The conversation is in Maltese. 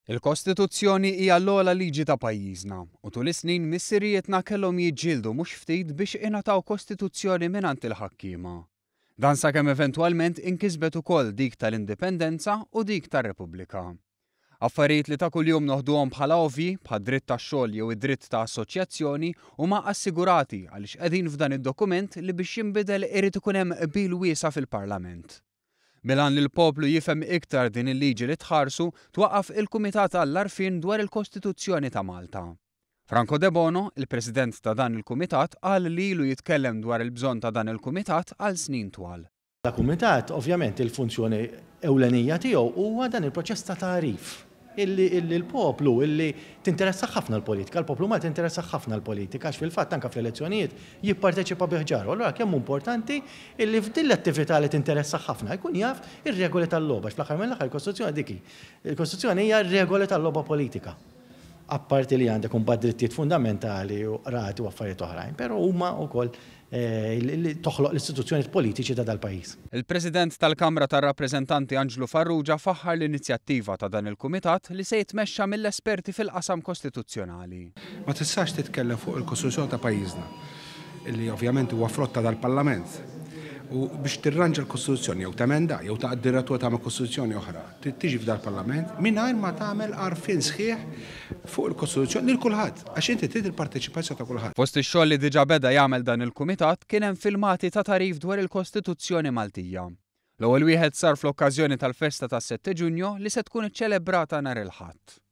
Il-Kostituzzjoni hija l-ogħla liġi ta' pajjiżna u tul is-snin missirijietna kellhom jiġġieldu mhux ftit biex ingħataw Kostituzzjoni mingħand il-ħakkiema. Dan sakemm eventwalment inkisbet ukoll dik tal-Indipendenza u dik tar-Repubblika. Affarijiet li ta' kuljum noħduhom bħala ovvji, bħad-dritt tax-xogħol jew id-dritt ta' assoċjazzjoni, huma assigurati għaliex qegħdin f'dan id-dokument li biex jinbidel irid ikun hemm qbil wiesa' fil-Parlament. Bil-għan li l-poplu jifhem iktar din il-liġi li tħarsu, twaqqaf il-Kumitat għall-Għarfien dwar il-Kostituzzjoni ta' Malta. Franco Debono, il-President ta' dan il-Kumitat qal li ilu jitkellem dwar il-bżonn ta' dan il-Kumitat għal snin twal. Dal-Kumitat, ovvjament, il-funzjoni ewlenija tiegħu huwa dan il-proċess ta' tagħrif illi illi l-poplu illi tinteressah ħafna l-politika, l-poplu Malti tinteressah ħafna l-politika għax fil-fatt anke fl-elezzjonijiet jipparteċipa bi ħġaru. Allura kemm hu importanti illi f'din l-attività li tinteressah ħafna jkun jaf ir-regoli tal-logħba għax fl-aħħar mill-aħħar il-Kostituzzjoni dik hi. Il-Kostituzzjoni hija r-regoli tal-logħba politika. Apparti li għandek imbagħad drittijiet fundamentali u qrati u affarijiet oħrajn, però huma wkoll li toħloq l-istituzzjonijiet politiċi ta' dal-pajjiż. Il-President tal-Kamra tar-Rappreżentanti Anġlu Farrugia faħħar l-inizjattiva ta' dan il-Kumitat li se jitmexxa mill-esperti fil-qasam kostituzzjonali. Ma tistax titkellem fuq il-Kostituzzjoni ta' pajjiżna, li ovvjament huwa frott ta' dal-Parlament, u biex tirranġa l-Kostituzzjoni jew temenda jew tgħaddi direttiva tagħmel Kostituzzjoni oħra, trid tiġi f'dal-Parlament mingħajr ma tagħmel għarfien sħiħ fuq il-Kostituzzjoni lil kulħadd, għax inti trid il-parteċipazzjoni ta' kulħadd. Fost ix-xogħol li diġà beda jagħmel dan il-kumitat kien hemm filmati ta' tagħrif dwar il-Kostituzzjoni Maltija. L-ewwel wieħed sar fl-okkażjoni tal-festa tas-Sette Giugno li se tkun iċċelebrata nhar il-Ħadd.